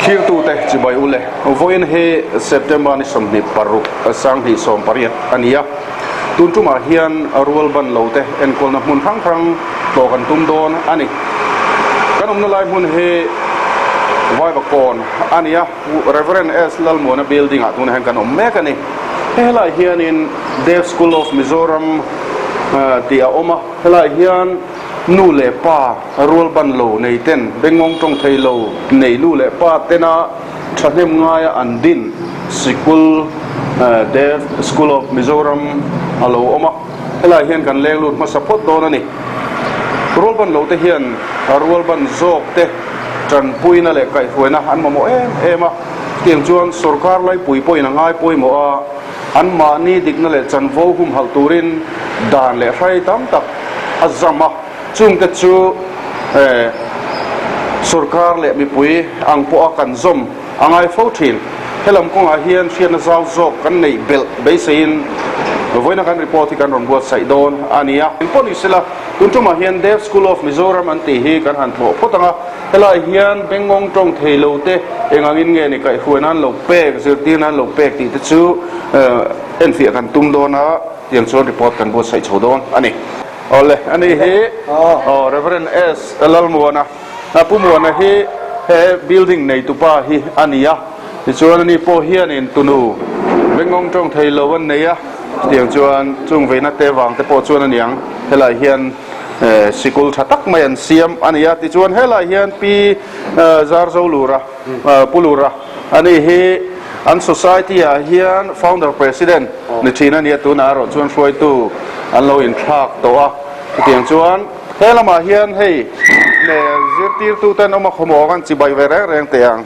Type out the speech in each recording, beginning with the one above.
Thirtute chibai u le. Vawiin hi September ni 26, 2018 a ni a. Tun tumah hian rual ban lo te enkawlna hmun hrang hrang tlawh kan tum dawn a ni. Kan awmna lai hmun hi Vaivakawn a ni a, Rev. S. Lalmuana building ah tunah hian kan awm mek a ni. Helaiah hianin Deaf School of Mizoram tih a awm a, helaiah hian nu leh pa rual ban lo nei ten, bengngawng tawng thei lo nei nu leh pa tena thahnem ngaia an din sikul Deaf School of Mizoram a lo awm a, helaiah hian kan leng lut hmasa phawt dawn a ni. Rual ban lo te hian rual ban zawk te tanpuina leh kaihhruaina an mamawh em em a, tiang chuan sorkar laipui pawhin a ngai pawimawh a, Anmahni dikna leh chanvo humhalh turin dan leh hrai tam tak a zam a, chungte chu sorkar leh mipui ang pawha kan zawm a ngai fo thin. Helam kawngah hian hriatna zau zawk kan neih belh beiseiin vawiina kan report hi kan rawn buatsaih dawn a ni a. Engpawh ni sela, tun tumah hian Deaf School of Mizoram an tih hi kan han tlawh phawt ang a. Helai hian bengngawng tawng thei lo te eng angin nge ni kaihhruai nan lo pek, zirtir nan lo pek tih te chu enfiah kan tum dawn a, tiang chuan report kan buatsaih chho dawn a ni. Awle, ani hi aw Rev. S. Lalmuana, Pu Muana hi he building neitupa hi a ni a, tichuan ani pawh hianin tunu bengngawng tawng thei lo an nei a, tiang chuan chung veina te vang te pawh chuan a niang helai hian Sikul tha tak mai an siam a ni a, tichuan helai hian Pi Zarzo Lura, Pu Lura a ni hi an society ah hian founder president ni thin a ni a, tunah erawh chuan hruaitu an lo inthlak tawh a, chutiang chuan he lamah hian hei zirtirtute an awm a, khawmawk an chibai ve reng reng teh ang.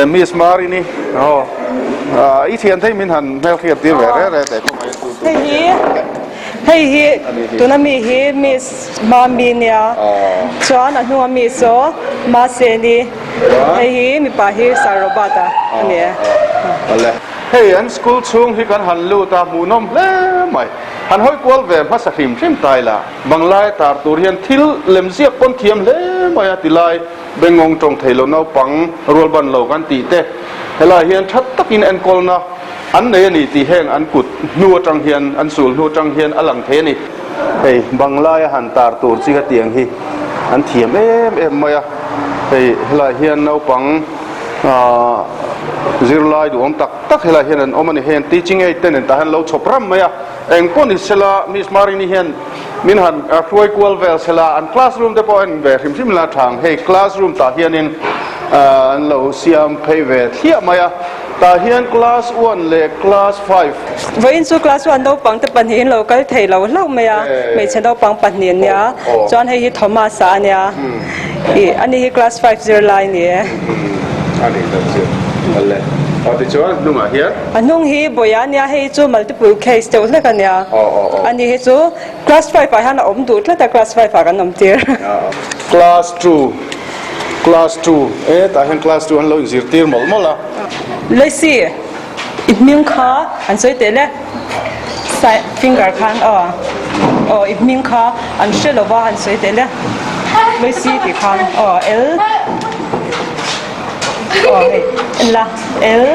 Miss Marini aw i thian thei min han hmelhriat tir ve reng reng teh khawngaih tu tu. Hei hi hei hi tuna mi hi Miss Mami nia chuan a hnunga mi saw Maseni hei hi mipa hi Sir Robert a a ni e. Awle hei an school chhung hi kan han lut a hmuhnawm hle mai han hawi kual ve hmasa hrim hrim ta ila banglai tar tur hian thil lemziak pawn thiam hle mai a ti lai. Bengngawng tawng thei lo naupang rual ban lo kan tih te helaiah hian tha takin enkawlna an nei a ni tih heng an kut hnu atang hian an sul hnu atang hian a lang thei a ni. Hei Banglaia han tar tur chi kha tiang hi an thiam em em mai a, hei helaiah hian naupang ahh zirlai duhawm tak tak helaiah hian an awm a ni. Hei an teaching aid te nen tah hian an lo chhawp ram mai a, engpawh ni sela Miss Marini hian Min han hruai kual vel sela, an classroom te pawh en ve hrim hrim la thang. Hei classroom tah hianin an lo siam phei ve thliah mai a, tah hian class one leh class five. Vawiin chu class one naupang te pahnihin lo kal thei lo hlauh mai a, hmeichhe naupang pahnih an nia, chuan hei hi Thomas-a a nia, ih ani hi class five zirlai a ni e. A nih tak chu le. Aw tichuan hnungah hian. A hnung hi Bawia a nia, hei chu multiple case deuh hlek a nia. Ani hi chu class five ah hian a awm duh tlat a, class five ah kan awm tir. Class two, class two, e tah hian class two an lo inzirtir mawlh mawlh a. Lacey, i hming kha an sawi teh le, sai finger khan aw, aw i hming kha an hre lo va an sawi teh le, Lacey tih khan aw L. Aw hei en la L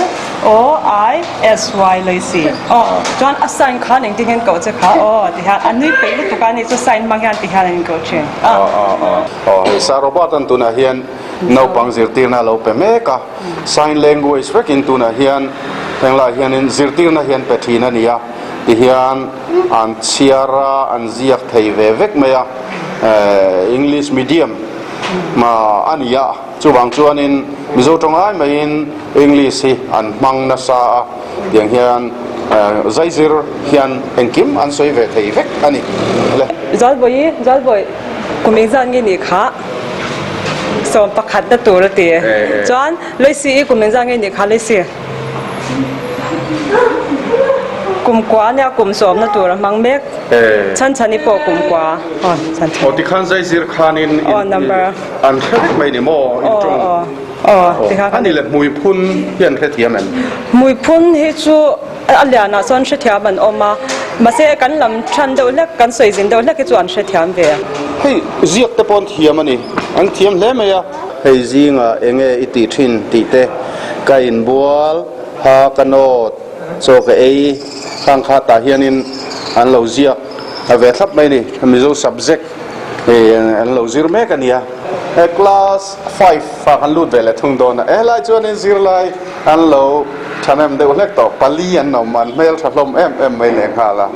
O I S Y Loisi aw chuan a sign khan engtin hian koh che kha aw ti hian a nui peih lutuk a ni chu sign hmang hian ti hian an inkoh thin a. Aw aw aw aw hei Sir Robert an tunah hian naupang zirtirna a lo pe mek a sign language vekin tunah hian henglaiah hianin zirtirna hian pe thin a ni a tihian an chhiar a an ziak thei ve vek mai a English medium a ni a. Chuvang chuanin Mizo tawng ai maiin English hi an hmang nasa a, tiang hian zaizir hian engkim an sawi ve thei vek a ni. Le. Zalbawi, Zalbawi, kum engzat nge nih kha? 11 na tur a ti. Chuan Loisi i kum engzat nge nih kha Loisi? Kum kua nia kum sawmna tur a hmang mek. Chhan chhan i pawh kum kua. Aw chhan chhan. Aw tikhan zaizir khanin Aw number. An hre vek mai ni maw in tawng? Aw tikhan. Ani le hmui phun hi an hrethiam em? Hmui phun hi chu a lianah chuan hrethiam an awm a. Mahse kan lam than deuh hlek, kan sawi zin deuh hlek hi chu an hrethiam ve. Hei ziak te pawh an thiam a ni, an thiam hle mai a. Hei zingah eng nge i tih thin tih te ka inbual ha ka nawt chaw ka ei khang kha tah hianin an lo ziak ve thlap mai a ni, Mizo subject an lo zir mek a nia. Class five ah kan lut ve leh thung dawn a, helai chuanin zirlai an lo thahnem deuh hlek tawh, pali an awm, an hmel tha hlawm em em mai lehnghal a.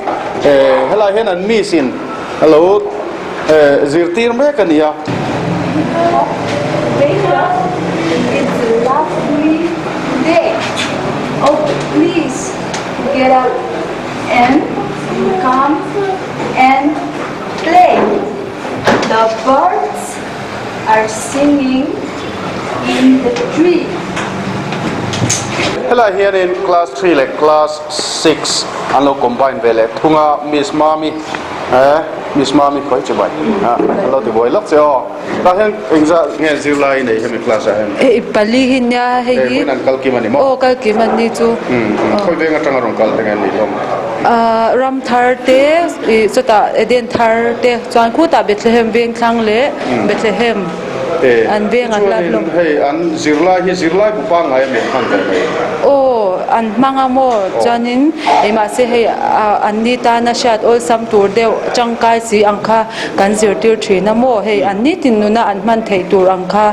Helai hian an miss in a lo zirtir mek a ni a. Wake up, it's a lovely day. Oh please get up and come and play. The birds are singing in the tree. Helai hianin class three leh class six an lo combine ve leh thung a, Miss Mami eh Miss Mami khawi che bai ah an lo ti buai lawk che aw. Tah hian engzah nge zirlai i nei hemi class ah hian? Hei pali hi nia hei hi. Eh vawiin an kal kim a ni maw? Aw kal kim an ni chu. Khawi veng atanga rawn kal te nge an nih hlawm? Ah Ramthar te ih chutah Eden thar te chuan khutah Bethlehem veng thlang leh Bethlehem an veng an hlat hlawm. Chuanin hei an zirlai hi zirlai bu pangngai a mi an hman ve mai? Aw an hmang a maw chuanin ih mahse hei an ni tana hriat awlsam tur deuh tangkai si ang kha kan zirtir thin a maw hei an nitin nuna an hman theih tur ang kha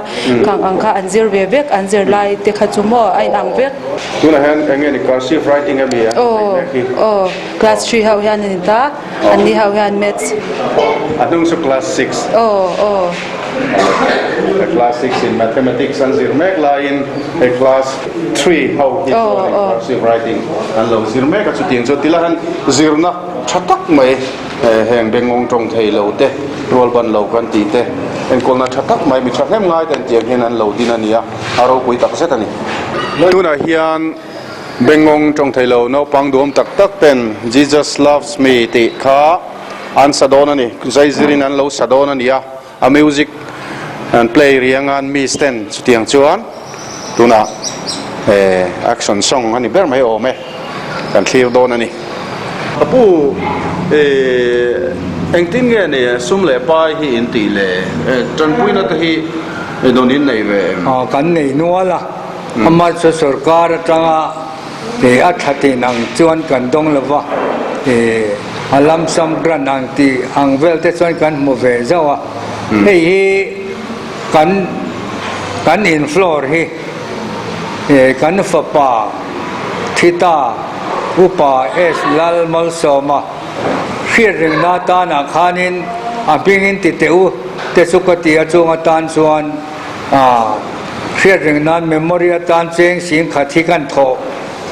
khang ang kha an zir ve vek an zirlai te kha chu maw a inang vek. Tunah hian eng nge ni cursive writing a mi a Aw mek hi? Aw class three ho hian a ni ta an ni ho hian maths. A hnung chu class six. Aw aw. Class six in mathematics an zir mek laiin hei class three ho hi chuan in cursive writing an lo zir mek a chutiang chu tila han zirna tha tak mai heng bengngawng tawng thei lo te rual ban lo kan tih te enkawlna tha tak mai mi thahnem ngai ten tiang hian an lo din a ni a. A ropui tak zet a ni. Tunah hian Bengngawng tawng thei lo naupang duam tak tak ten Jesus loves me tih kha an sa dawn a ni. Zaizirin an lo sa dawn a ni a, a music an play riang a, an miss ten chutiang chuan tunah action song a ni ber mai awm e, kan thlir dawn a ni. Ka pu, engtin nge ni sum leh pai hi in tih le? Tanpuina te hi I dawn in nei ve em? Aw kan nei nual a, amah chu sorkar atanga a tha tin ang chuan kan dawng lo va, a lump sum grant ang tih ang vel te chuan kan hmu ve zauh a, hei hi kan kan in floor hi kan fapa Thita Upa S Lalmalsawma Hriat rengna tanah khanin a hmingin ti teh u te chu ka ti a, chung atan chuan hriat reng nan memory atan cheng sing khat hi kan thawh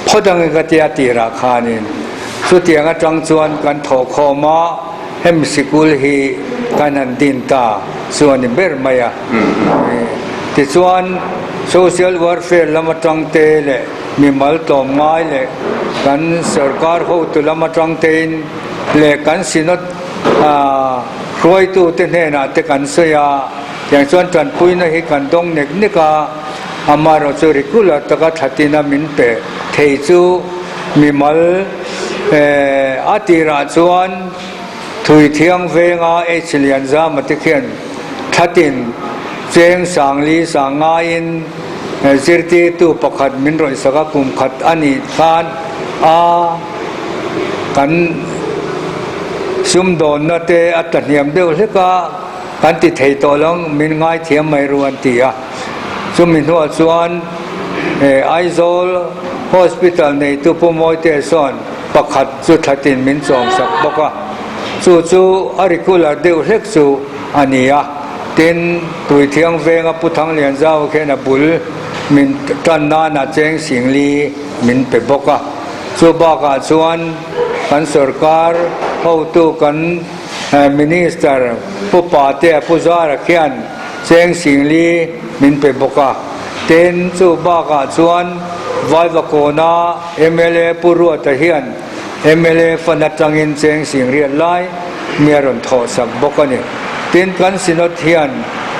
phawt angin ka tia tirah khanin chutiang atang chuan kan thawh khawm a, hemi sikul hi kan han din ta chu a ni ber mai a. Tichuan social warfare lam atang te leh mimal tlawm ngai leh kan sorkar hotu lam atang tein leh kan synod hruaitute hnenah te kan sawi a, tiang chuan tanpuina hi kan dawng nek nek a, amaherawh chu regular taka thatina min pe thei chu mimal a tirah chuan Thui Thiang venga H Lianzama te khian thatin cheng Sangli Sangngaiin zirtirtu pakhat min rawih sak a, kum khat a nih khan a kan sumdawnna te a tla hniam deuh hlek a, kan ti thei tawh lo min ngaithiam mai ru an ti a. Chumi hnuah chuan Aizawl Hospital neitu Pu Mawite sawn pakhat chu thatin min chawmsak bawk a, chu chu a regular deuh hlek chu a ni a. Tin, Tuithiang venga Pu Thanglianzau khian a bul min tan nana cheng Singli min pe bawk a. Chu bakah chuan kan sorkar hotu kan Minister Pu Patea Pu Zara khian cheng Singli min pe bawk a. Tin, chu bakah chuan Vaivakawna mla Pu Ruata hian mla fund atangin cheng Singriat lai mi a rawn thawhsak bawk a ni. Tin, kan Synod hian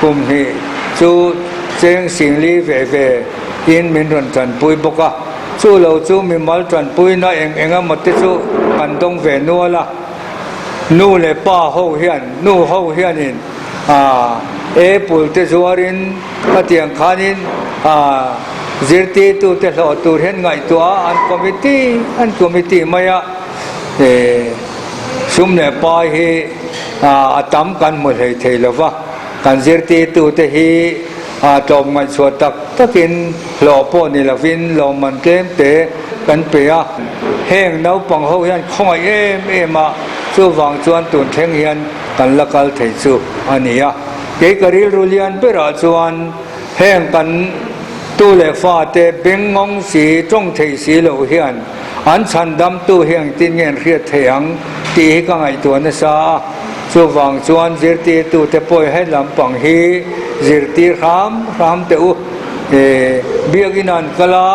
kum hnih chu cheng Singli ve ve in min rawn tanpui bawk a. Chu lo chu mimal tanpuina eng eng emaw te chu kan dawng ve nual a. Nu leh pa ho hian, nu ho hianin aah apple te zuarin khatiang khanin aah zirtirtute hlawh tur hian ngaihtuah a, an committee an committee mai a, eh sum leh pai hi aah a tam kan hmu hlei thei lo va, kan zirtirtute hi aah tlawm ngaihchhuah tak takin hlawh pawh ni lovin lawmman tlem te kan pe a, heng naupang ho hian khawngaih em em a, chuvang chuan tun thleng hian kan la kal thei chu a ni a. Kei ka rilru lian berah chuan heng kan tu leh fate beng ngawng si, tawng thei si loh hian an chhandamtu hi engtin nge an hriat thei ang tih hi ka ngaihtuah nasa a. Chuvang chuan zirtirtute pawh he lampang hi zirtir hram hram teh u. Biakinn an kal a.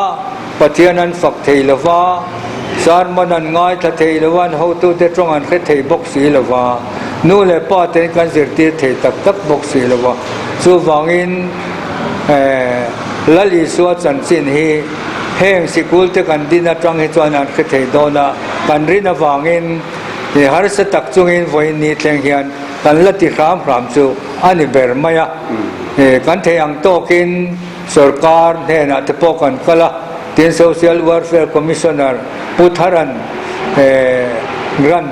Pathian an fak thei lo va, sermon an ngaithla thei lo va, an hotute tawng an hre thei bawk si lo va, nu leh pa ten kan zirtir thei tak tak bawk si lo va. Chuvangin Lal Isua chanchin hi heng sikul te kan din atang hi chuan an hre thei dawn a, kan rin avangin harsa tak chungin vawiin ni thleng hian kan la ti hram hram chu a ni ber mai a. Kan thei ang tawkin Sorkar hnenah te pawh kan kal a, tin Social Welfare Commissioner Pu Tharan grant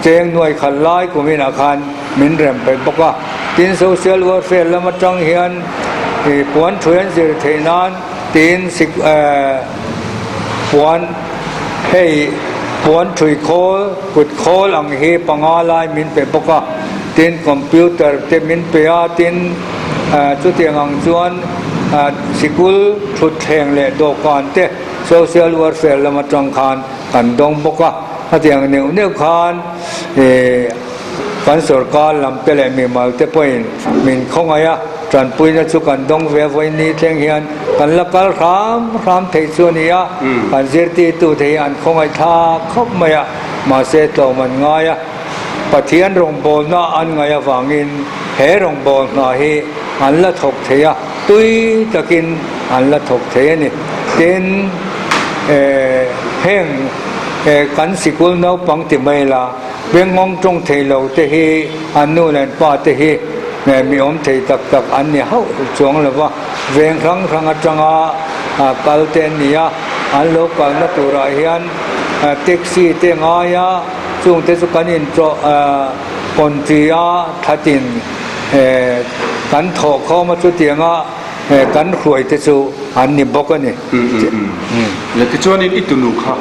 cheng nuai khat lai kum inah khan min rem peih bawk a. Tin Social Welfare lam atang hian puan thui an zir theih nan tin puan hei puan thui khawl kut khawl ang hi panga lai min pe bawk a, tin computer te min pe a, tin Chutiang ang chuan sikul thutthleng leh dawhkan te social welfare lam atang khan kan dawng bawk a, khatiang neuh neuh khan kan sorkar lam te leh mimal te pawhin min khawngaih a, tanpuina chu kan dawng ve vawiin ni thleng hian kan la kal hram hram thei chu a ni a, kan zirtirtute hi an khawngaih thlak khawp mai a, mahse tlawm an ngai a. Pathian rawngbawlna an ngaih avangin he rawngbâwl hna hi an la thawk thei a, tui takin an la thawk thei a ni. Tin, heng kan sikul naupang ti mai la, bengngawng tawng thei lo te hi an nu leh an pa te hi mi awm thei tak tak an ni hauh chuang lo va, veng hrang hrang atanga kal te an ni a, an lo kalna turah hian taxi te ngai a, Chungte chu kan inṭawh kawnṭi a, thatin kan thawh khawm a, chutianga kan hruaite chu an ni bawk a ni. Tichuanin i tunu kha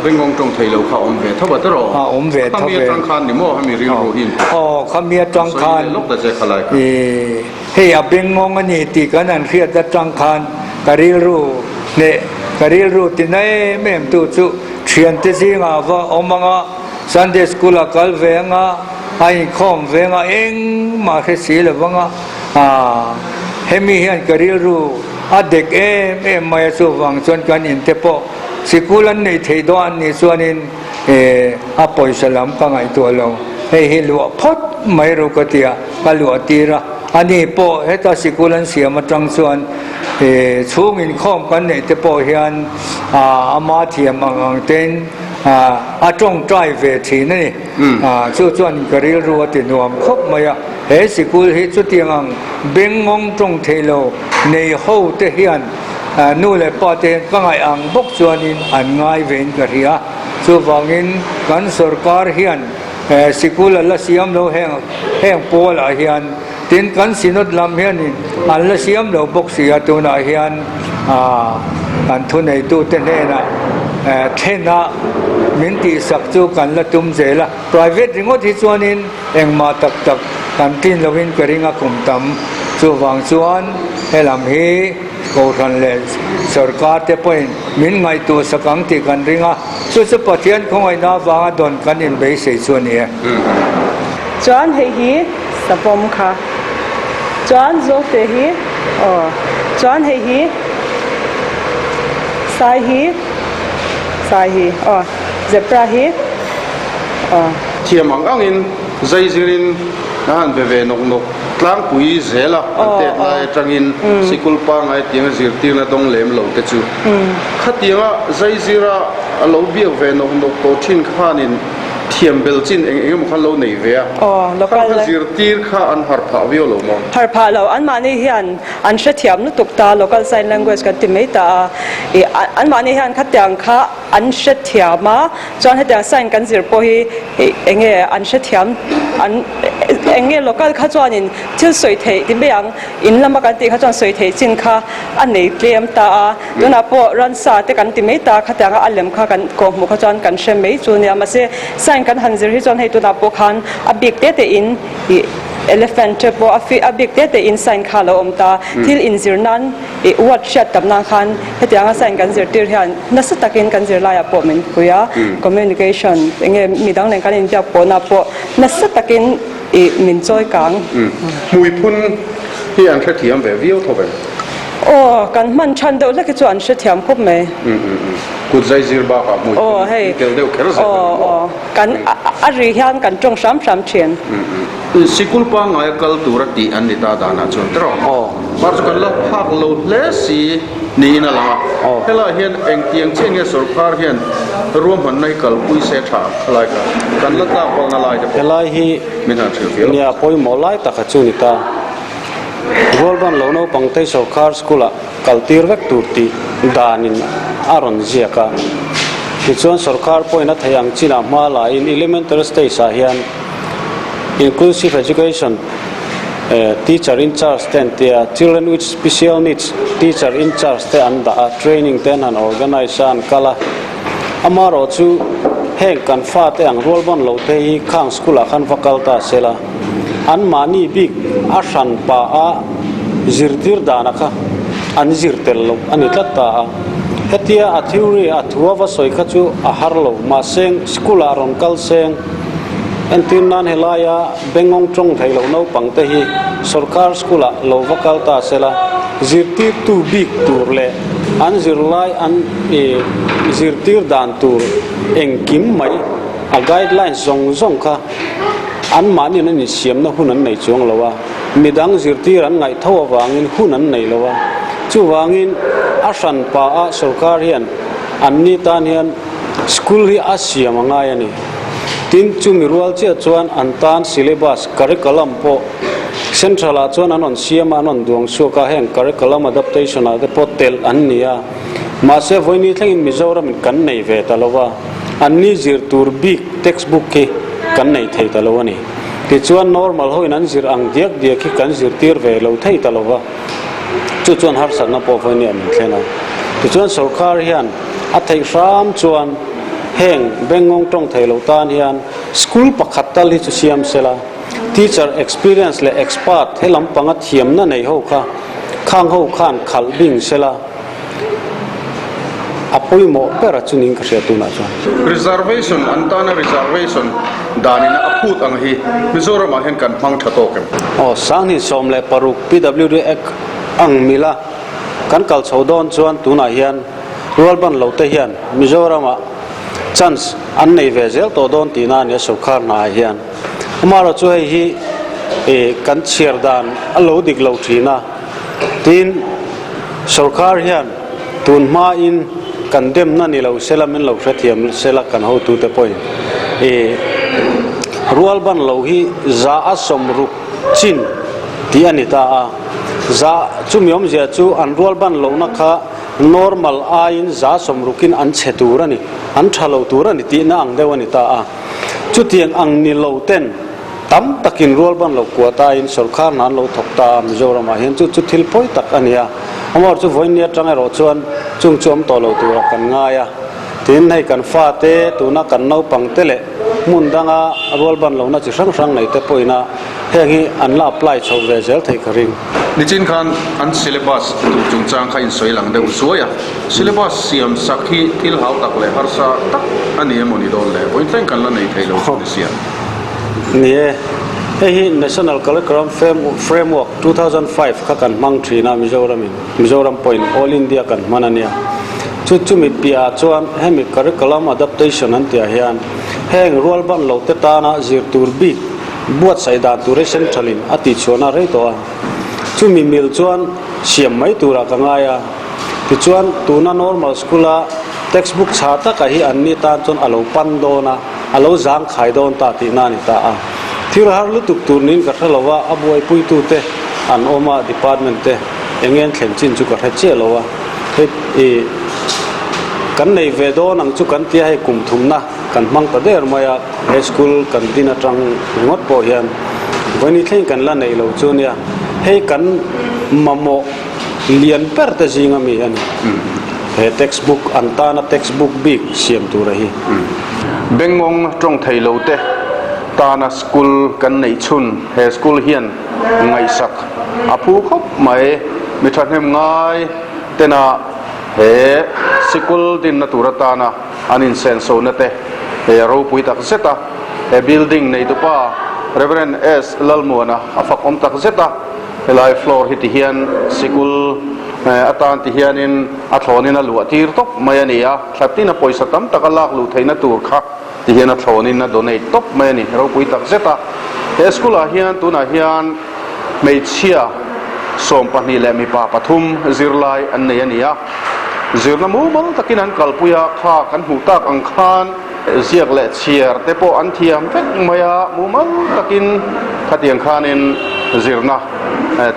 Bengawng ṭawng thei lo kha a awm ve tho a tawh? A awm ve tho ve. Khami aṭang khan ni maw hemi rilru hi input? Aw, khami aṭang khan. Sawi leh lawk ta che khalai kha. Hei a Bengawng a ni tih kan han hriat aṭang khan ka rilru hneh, ka rilru ti na em em tu chu Thiante zingah va awm ang a, Sunday School a kal ve ang a, a inkhawm ve ang a, engmah hre si lo vang a, aah hemi hian ka rilru a dek em em mai a, chuvang chuan kan inte pawh sikul an neih theih dawn an nih chuanin eh a pawisa lam ka ngaihtuah lo, hei hi luah phawt mai ru ka ti a, ka luah tir a, ani pawh heta sikul an siam atang chuan eh chhung inkhawm kan neih te pawh hian Ama thiam ang ang tein a tawngtai ve thin a ni. Chu chuan ka rilru a ti nuam khawp mai a. He sikul hi chutiang ang bengngawng tawng thei lo nei ho te hian nu leh pa te hian ka ngaih ang bawk chuanin an ngai vein ka hria. Chuvangin kan sorkar hian sikul a la siam lo heng heng pawlah hian Tin, kan Synod lam hianin an la siam lo bawk si a, tunah hian kan thuneitute hnenah thlena min tihsak chu kan la tum zel a. Private ringawt hi chuanin engmah tak tak kan tlin lovin ka ring a kum tam. Chuvang chuan helam hi Kohhran leh Sorkar te pawhin min ngaihtuahsak ang tih kan ring a, chu chu Pathian khawngaihna avanga dawn kan inbeisei chu a ni e. Chuan hei hi savawm kha chuan zawkte hi aw chuan hei hi sai hi sai hi aw zebra hi aw. Thiam ang angin zai zirin a han be ve nawk nawk. Tlangpui zela an tet lai atangin sikul pangngai tianga zirtirna dawng lem lo te chu khatianga zaizira a lo biak ve nawk nawk tawh thin khanin thiam bel chin eng eng emaw kha lo nei ve a, kha kha zirtir kha an harh phah viau lo maw? Harh phah lo, anmahni hian an hrethiam lutuk ta, local sign language kan ti mai ta a, ih anmahni hian khatiang kha an hrethiam a, chuan hetiang sign kan zir pawh hi ih eng nge an hrethiam an eng nge local kha chuanin thil sawi theih ti mai ang in lama kan tih kha chuan sawi theih chin kha a nei tlem ta a tunah pawh ransa te kan ti mai ta khatianga a lem kha kan kawhhmuh kha chuan kan hre mai chu nia mahse sign kan han zir hi chuan hei tunah pawh khan a bik te te in ih elephant te pawh a bik te te in sign kha a lo awm ta thil inzir nan I word hriat tam nan khan hetianga sign kan zirtir hian nasa takin kan zirlaiah pawh min pui a, communication enge midang nen kan inbiak pawhna pawh nasa takin i min chawi kang. Hmui phun hi an hrethiam ve viau tho vem? Aw, kan hman than deuh hlek hi chu an hrethiam khawp mai. Kut zai zir bakah hmui phun hi tel deuh kher zel a ni maw? Aw, kan a ri hian kan tawng hram hram thin. Sikul pangngaia kal tura tih an ni ta danah chuan tiraw? Aw. Mar chu kan la phak lo hle si niin a lang a. Aw. Helaiah hian engtiang chiah nge sawrkar hian ruahmanna hi kalpui se tha ang khalai kha kan la tlak palna lai te pawh Helai hi min han hrilh viau. Nia pawimawh lai taka chu ni ta. Rualban lo naupangte sawrkar school ah kal tir vek tur tih danin a rawn ziak a. Tichuan sawrkar pawhin a theih ang chinah hma lain elementary stage ah hian Inclusive Education Teacher in Charge te an tia, Children with Special Needs Teacher in Charge te an dah a, training te an han organise a, an kal a. Amaherawh chu heng kan fate ang rualban lo te hi khang school ah khan va kal ta sela, anmahni bik a hran pa a zirtir dana kha an zir tel loh a ni tlat ta a. Hetia a theory a thu a va sawi kha chu a har lo, mahse school ah rawn kal seng. Entir nan helaia Bengawng tawng thei lo naupang te hi sorkar school ah lo va kal ta sela, zirtirtu bik tur leh an zirlai an zirtir dan tur engkim mai a guidelines zawng zawng kha anmahniin an insiamna hun an nei chuang lo a, midang zirtir an ngaih tho avangin hun an nei lo a, chuvangin a hranpa ah sorkar hian anni tan hian School hi a siam a ngai a ni. Tin, chumi rual chiah chuan an tan syllabus, curriculum, pawh Central ah chuan an rawn siam a, an rawn duang chhuak a, heng curriculum adaptation ah te pawh telh an ni a. Mahse, vawiini thlengin Mizoram in kan nei ve ta lo va, anni zir tur bik textbook hi kan nei thei ta lo a ni. Tichuan, normal hoin an zir ang diak diak hi kan zirtir ve lo thei ta lo va. Chu chuan harsatna pawh vawiini ah min thlen a. Tichuan, sorkar hian A theih hram chuan heng Bengngawng tawng thei lo tan hian school pakhat tal hi chu siam sela, teacher experience leh expert he lampanga thiamna nei ho kha khang ho khan khalh bing sela a pawimawh ber a chu niin ka hria tunah chuan. Reservation an tana reservation danin a phut ang hi Mizoramah hian kan hmang tha tawk em? Aw, 2016 PWD Act ang mila Kan kal chho dawn chuan tunah hian rualban lo te hian Mizoramah chance an nei ve zel tawh dawn tihna a ni a sawrkar hnaah hian. Amaherawh chu hei hi kan chhiar dan a lo dik lo thin a, tin sawrkar hian tun hmain kan demna ni lo sela min lo hrethiam sela kan hotute pawhin rualban lo hi za a sawmruk chin tih a ni ta a. Za chumi awmzia chu an rual ban lohna kha normal aiin za sawmrukin an chhe tur a ni, an tha lo tur a ni tihna ang deuh a ni ta a. Chutiang ang ni lo ten tam takin rual ban lo kuah tain sawrkar hna an lo thawk ta a Mizoramah hian chu chu thil pawi tak a ni a. Amaherawhchu chu vawiin ni atang erawh chuan chung chu awm tawh lo turah kan ngai a. Tin, hei kan fate tuna kan naupangte leh hmun danga rual ban lohna chi hrang hrang nei te pawhin a Heng hi an la apply chho ve zel theih ka ring. Nichin khan an syllabus tur chungchang kha insawi lang deuh zuai a, syllabus siam sak hi thil hau tak leh harsa tak a ni emaw ni dawn le? Vawiin thleng kan la nei thei lo chu ni sia. Ni e, hei hi National Curriculum Framework 2005 kha kan hmang thin a Mizoramin, Mizoram pawhin All India kan hman a nia. Chu chumi piahah chuan hemi Curriculum Adaptation an tihah hian heng rualban lote tana zir tur bik. buatsaih dan tur hi Central in a tihchhuahna rei tawh a, chumi mil chuan siam mai turah ka ngai a. Tichuan tuna normal school a textbook chha taka hi anni tan chuan a lo pan dawn a, a lo zangkhai dawn ta tihna a ni ta a. Thil har lutuk tur niin ka hre lo a, a buaipuitute an awm a, department te eng nge an thlen chin chu ka hre chiah lo a. Hei ih kan nei ve dawn ang chu kan tia hei kum thumna kan hmang ta der mai a, he school kan din atang ringawt pawh hian vawiin thleng kan la neih lo chu nia, hei kan mamawh lian ber te zinga mi a ni. He textbook an tana textbook bik siam tura hi. Bengngawng tawng thei lo te tana school kan neih chhun he school hian ngaihsak a phu khawp mai. Mi thahnem ngai tena he sikul dinna tur atana an insenso-na te he a ropui tak zet a. He building neitupa Rev. S. Lalmuana a fakawm tak zet a. Helai floor hi tihian sikul atan tihianin a thlawnin a luah tir tawp mai a ni a, thla tin a pawisa tam tak a lak luh theihna tur kha tihian a thlawnin a donate tawp mai a ni, ropui tak zet a. He school ah hian tunah hian hmeichhia 12 leh mipa pathum zirlai an nei a ni a, zirna mumal takin an kalpui a, kha kan hmuh tak ang khan, Ziak leh chhiar te pawh an thiam vek mai a, mumal takin khatiang khanin zirna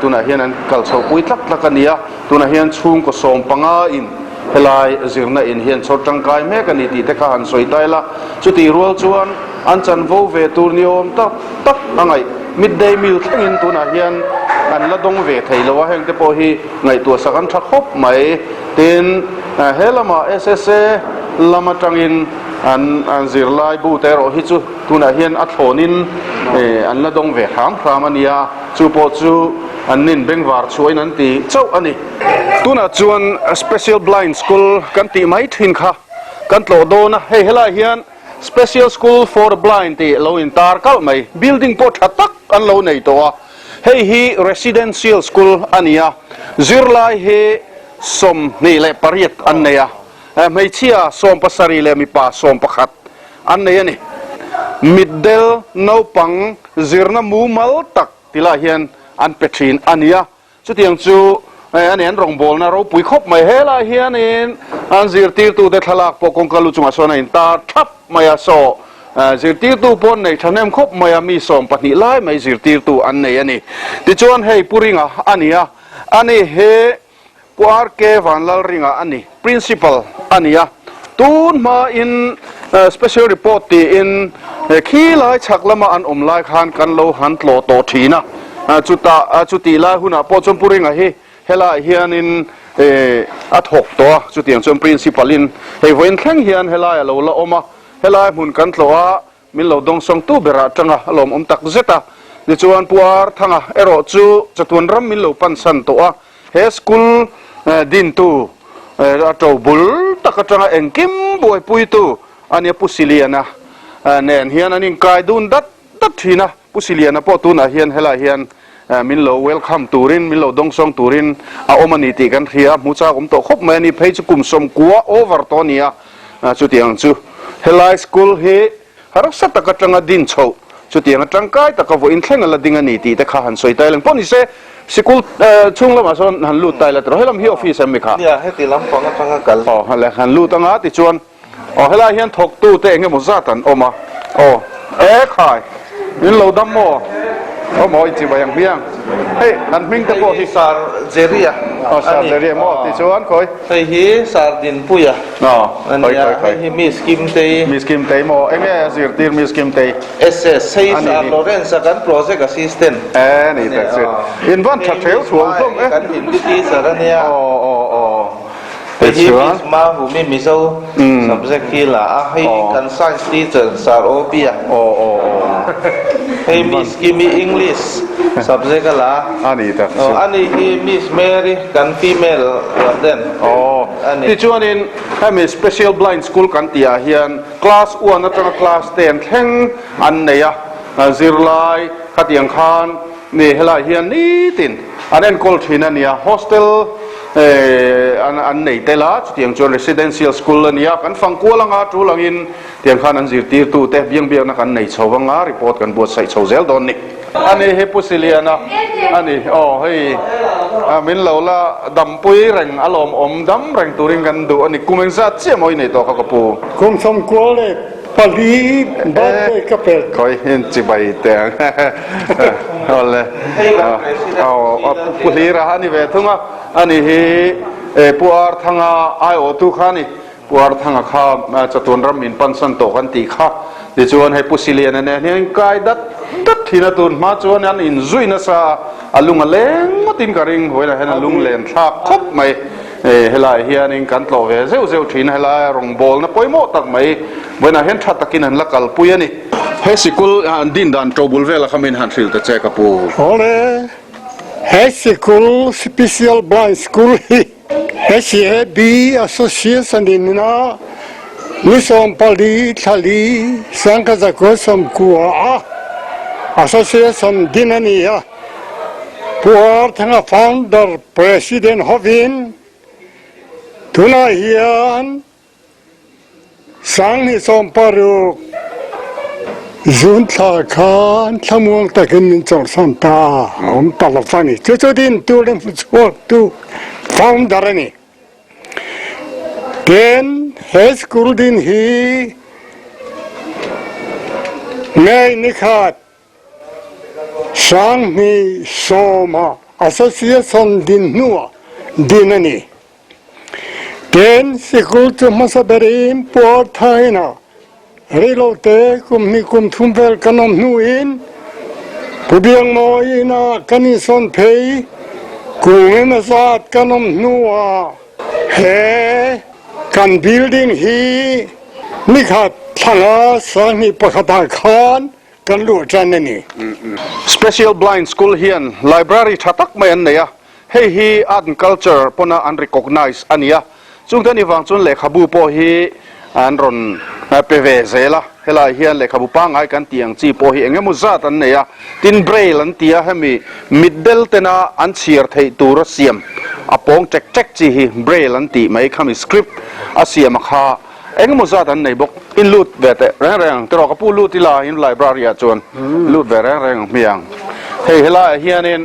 tunah hian an kal chhohpui tlak tlak a ni a, tunah hian chhungkaw 15 in helai zirna in hian chhawr tangkai mek a ni tih te kha han sawi ta ila, chutih rual chuan an chanvo ve tur ni awm tak tak a ngaih midday meal thlengin tunah hian an la dawng ve thei lo a, heng te pawh hi ngaihtuah sak an tha khawp mai. Tin, he lamah SSA lam atangin an zirlai bu te erawh hi chu tunah hian a thlawnin an la dawng ve hram hram a nia, chu pawh chu an nin bengvar chhuahin an ti chauh a ni. Tunah chuan Special Blind School kan tih mai thin kha kan tlawh dawn a, hei helaiah hian Special School for the Blind tih lo intar kalh mai, building pawh tha tak an lo nei tawh a. Hei hi Residential School a ni a, zirlai hi 28 an nei a, hmeichhia 70 leh mipa 11 an nei a ni. Mitdel naupang zirna mumal tak ti lai hian an pe thin a ni a, chutiang chu a ni an rawngbawlna ropui khawp mai. Helai hianin an zirtirtute thlalak pawh kawngka lu chungah sawn a intar thap mai a, saw Zirtirtu pawh an nei thahnem khawp mai a, mi 12 lai mai zirtirtu an nei a ni. Tichuan hei Pu Ringa a ni a, ani hi Pu RK Vanlalringa a ni, Principal a ni a. Tun hmain Special Report tiin khi lai chhak lama an awm lai khan kan lo han tlawh tawh thin a, chutah chutih lai hunah pawh chuan Pu Ringa hi Helaiah hianin a thawk tawh a, chutiang chuan Principal in hei vawiin thleng hian helai a lo la awm a, Helai hmun kan tlawh a, min lo dawngsawngtu berah atanga a lawmawm tak zet a. Tichuan Pu Ar Thanga erawh chu chatuan ram min lo pansan tawh a, he school dintu a to bul tak atanga engkim buaipuitu a nia Pu Siliana nen hian an inkai dun dat dat thin a. Pu Siliana pawh tunah hian helaiah hian min lo welcome turin, min lo dawngsawng turin a awm a ni tih kan hria a, hmu chak awm tawh khawp mai a ni. Phei chu kum 90 over tawh a ni a, chutiang chu helai school hi harsa tak atanga din chhoh, chutiang atangkai taka vawiin thleng a la ding a ni tih te kha han sawi ta ila. Pawh ni se sikul chhung lamah sawn han lut ta ila tiraw, helam hi office em mi kha? Nia, heti lampang atanga kal. Aw, han lut anga tichuan. Aw helai hian thawktu te eng emaw zat an awm a, aw e khai min lo dam maw? Aw maw inchimai ang hmiang, hei an hming te pawh hi. Hei hi Sir Jerry a Aw Sir Jerry a maw tih chuan khawi? Hei hi Sir Dinpuia a nia, hei hi Miss Kimtei. Miss Kimtei maw? Eng nge a zirtir Miss Kimtei? SS, hei Sir Lawrence a kan project assistant. E ni tak chu, in van tha theu thuau hlawm e. Kan Hindi teacher a nia. Aw aw aw. Hei hi Miss Mahumi Mizo subject hi la a, hei hi kan science teacher Sir Obi a, hei Miss Kimi English subject a la a, ani hi Miss Mary kan female warden a ni. Tichuanin hemi Special Blind School kan tih ah hian class one atanga class ten thleng an nei a, zirlai khatiang khan Ni, helaiah hian nitin an enkawl thin a nia, hostel eh. an an nei tel a, chutiang chuan residential school a nia, kan fang kual anga tul angin tiang khan an zirtirtu te biangbiakna kan nei chho anga report kan buatsaih chho zel dawn ni. A ni hi Pu Siliana a ni aw hei min lo la dampui reng a lawmawm dam reng turin kan duh a ni kum engzat chiah maw i nei tawh kha ka pu. Kum 94 leh birthday ka pel. Khawi in chibai teh ang awle aw Pu Hlira a ni ve thung a a ni hi Pu Arthanga aiawhtu kha a ni. Pu Arthanga kha chatuan ram min pansan tawh kan tih kha. Tichuan hei Pu Siliana nen hian in kai dat dat thin a, tun hma chuan an inzui nasa a, a lung a leng ngawtin ka ring, vawiinah hian a lung len thlak khawp mai. Helaiah hianin kan tlawh ve zeuh zeuh thin a, helaia rawngbawlna pawimawh tak mai vawiinah hian tha takin an la kalpui a ni. He sikul an din dan ṭobul vela kha min han hrilh ta che ka pu. Awle, he sikul Special Blind School hi HAB Association in a ni 14 thla li 1990 a Association din a ni a, Pu Arthanga founder President hovin tunah hian 2016 June thla khan thlamuang takin min chawlhsan ta a awm ta lo a ni. Chu chu dintu leh hmuchhuaktu founder a ni. Tin, he school din hi May nikhat 2010 ah Association din hnuah din a ni. Tin, sikul chu hmasa berin puar thain a reilote kum hnih kum thum vel kan awm hnuin Pu Biangmawi inah kan insawn phei kum emaw zat kan awm hnuah he kan building hi nikhat thlanga 2001 ah khan kan luh tan a ni. Special Blind School hian library tha tak mai an nei a, Hei hi Art and Culture pawna an recognise a ni a, chungte ni vang chuan lehkhabu pawh hi an rawn pe ve zel a, helaiah hian lehkhabu pangngai kan tih ang chi pawh hi eng emaw zat an nei a, tin Braille an ti a, hemi mitdel tena an chhiar theih tura siam a pawng ṭek ṭek chi hi Braille an tih mai khami script a siam a kha eng emaw zat an nei bawk, in lut ve teh reng reng ang tiraw ka pu lut ila in library ah chuan lut ve reng reng ang hmiang hei helaiah hianin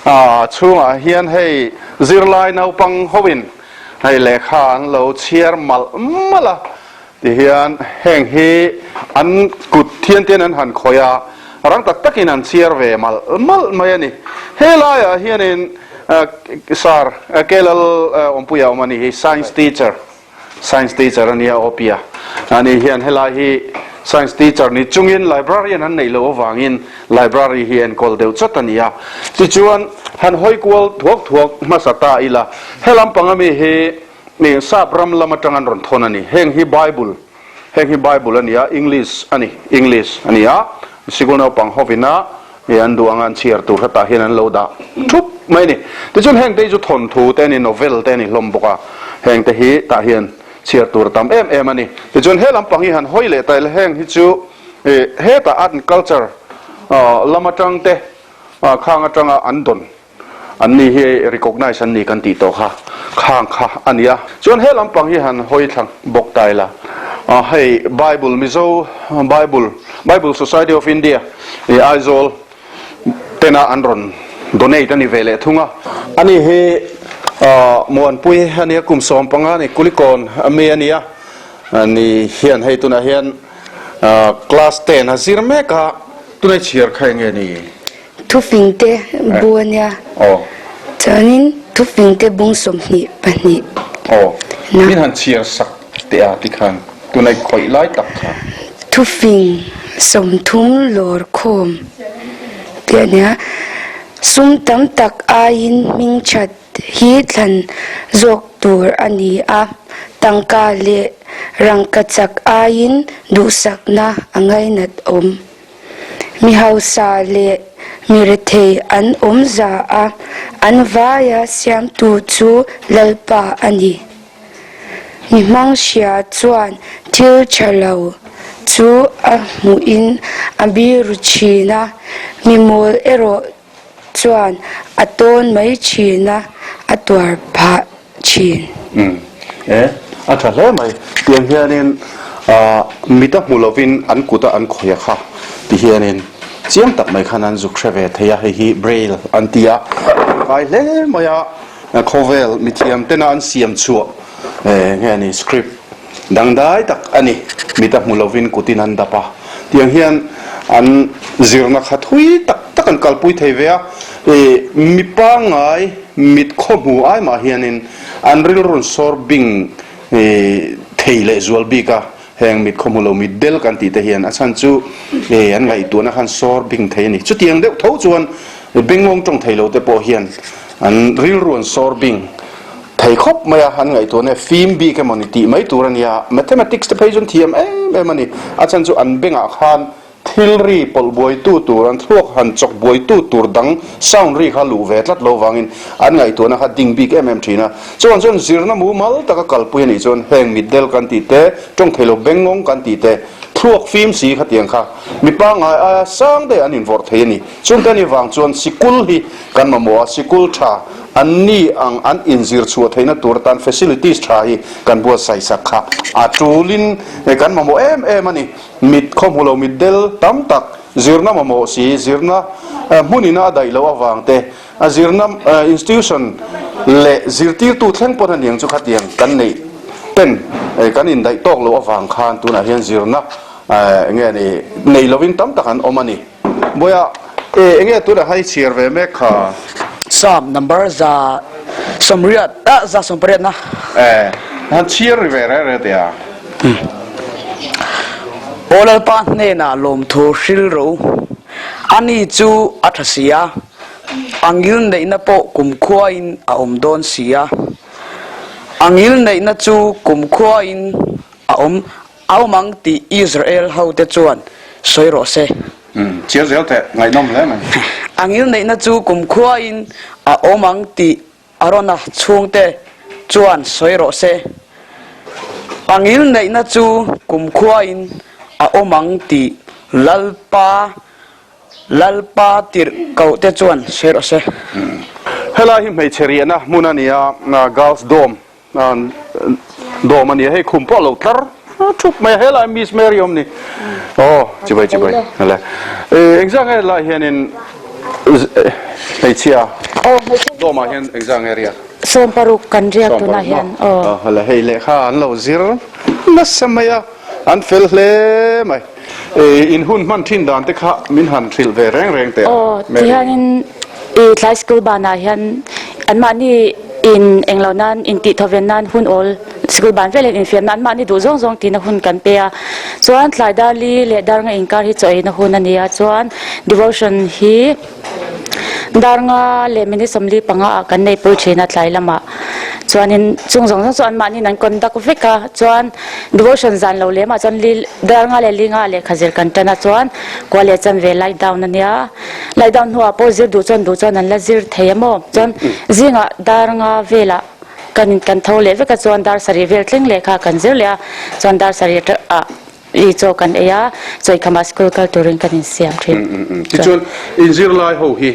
A chhungah hian hei zirlai naupang hoin hei lehkha an lo chhiar malh malh a, tihian heng hi an kut thian ten an han khawih a, rang tak takin an chhiar ve malh malh mai a ni. He laiah hianin Sir Kelal Awmpuia awm a ni hi, Science teacher. Science teacher a nia aw pia. Ani hian helai hi Science teacher ni chungin librarian an neih loh avangin library hi enkawl deuh chawt a ni a. Tichuan han hawi kual thuak thuak hmasa ta ila he lampang ami hi ih sap ram lam atang an rawn thawn a ni. Heng hi Bible heng hi Bible a ni a, English a ni, English a ni a. Sikul naupang hovina He an duh anga an chhiar tur hetah hian an lo dah thup mai a ni. Tichuan heng te hi chu thawnthu te a ni, novel te a ni hlawm bawk a, heng te hi tah hian chhiar tur a tam em em a ni. Tichuan he lampang hi han hawi leh ta ila heng hi chu ih hetah art and culture lam atang te khang atanga an dawn an ni hi recognise an ni kan tih tawh kha khang kha a ni a. Chuan he lampang hi han hawi thla bawk ta ila hei Bible Mizo Bible Bible Society of India ih Aizawl tena an rawn donate a ni ve leh thung a. Ani hi Muanpui a nia kum 15 a ni Kulikawn ami a nia ni hian hei tunah hian class ten a zir mek a tunah chhiar kha enge ni? Thufingte bu a nia. Chuanin thufingte bung 22 na. Min han chhiar sak teh a tikhan tunai khawih lai tak kha. Thufing 30 lawr khawm tih a nia. Sum tam tak aiin hming that hi thlan zawk tur a ni a, tangka leh rangkachak aiin duhsakna a ngainat awm. Mi hausa leh mi rethei an awm za a, an vaia siamtu chu Lalpa a ni. Mi hmang hria chuan thil tha lo chu a hmuhin a biru thin a, mi mawl erawh chuan a tawn mai thin a, a tuar phah. thin. Umm e, a tha hle mai. Tiang hianin mit a hmu lovin an kut a an khawih a kha ti hianin chiang tak mai khan an zuk hre ve thei a, hei hi Braille an ti a, kai hle mai a, khawvel mithiam tena an siam chhuah nge ni script Dangdai tak a ni. Mit a hmu lovin kutin an dap a. Tiang hian an zirna kha thui tak tak an kalpui thei ve a. I mi pangngai mit khaw hmu ai mah hianin an rilrun sawr bing thei leh zual bik a. Heng mit khaw hmu lo mit del kan tih te hian a chhan chu an ngaihtuahna khan sawr bing thei a ni. Chutiang deuh tho chuan bengngawng tawng thei lo te pawh hian an rilru an sawr bing. Thei khawp mai a, an ngaihtuahna fim bik emaw ni tih mai tur a nia. Mathematics te phei chuan thiam em em a ni. A chhan chu an bengah khan thil ri pawlh buaitu tur, an thluak han chawk buaitu tur dang sound ri kha luh ve tlat lo vangin an ngaihtuahna kha ding bik em em thin a. Chuan chuan zirna mumal taka kalpui a nih chuan heng mitdel kan tih te, tawng theilo bengngawng kan tih te, thluak fim si khatiang kha mi pangngai aia sang daih an invawrh thei a ni. Chungte ni vang chuan sikul hi kan mamawh a, sikul tha an ni ang an inzir chhuah theihna tur atan facilities tha hi kan buatsaih sak kha a tulin kan mamawh em em a ni. Mit khaw hmu lo mit del tam tak zirna mamawh si, zirna hmunina a daih loh avang te, a zirna institution leh zirtirtu thleng pawn a niang chu khatiang kan neih ten kan indaih tawk loh avang khan tunah hian zirna enge ni nei lovin tam tak an awm a ni. Bawiha, E, enge tunah khan i chhiar ve mek kha? Psalm number 180, ah, 180 na. E, han chhiar ri ve reh reh teh a. Aw Lalpa hnenah lawmthu hril ro, ani chu a tha si a, a ngil neihna pawh kumkhuain a awm dawn si a. A ngil neihna chu kumkhuain a awm A awm ang tih Israel hote chuan sawi rawh se. Umm, chiar zel teh, ngaihnawm hle mai. A ngilneihna chu kumkhuain a awm ang tih Arona chhungte chuan sawi rawh se. A ngilneihna chu kumkhuain a awm ang tih Lalpa Lalpa tirhkohte chuan sawi rawh se. Helai hi hmeichhe riahna hmun a ni a, Girls Dorm Dawm a nia hei khum pawh a lo tlar thup mai a helai Miss Mary awm ni aw chibai chibai le engzah nge helai hianin hmeichhia dawmah hian engzah nge riak 60 kan riak tunah hian aw le hei lehkha an lo zir nasa mai a an fel hle mai. In hun hman thin dan te kha min han hrilh ve reng reng teh a, Aw, Mary. tihianin i tlai school banah hian anmahni in englo nan intih thawven nan hun awl school ban velin infiamna anmahni duh zawng zawng tina hun kan pe a. Chuan tlai dar li leh dar nga inkar hi chaw eina hun a ni a, chuan devotion hi dar nga leh minute 45 ah kan nei pui thin a tlai lamah. Chuanin chung zawng zawng chu anmahniin an conduct vek a, chuan devotion zan lo lemah chuan li dar nga leh li nga lehkha zir kan tan a chuan kua leh chanve light down a nia light down hnuah pawh zir duh chuan duh chuan an la zir thei a maw chuan zingah dar nga velah kan kan tho leh vek a chuan dar sarih vel thleng lehkha kan zir leh a chuan dar sarih ah I chaw kan ei a, chaw ikhamah school kal turin kan insiam thin. Tichuan, inzirlai ho hi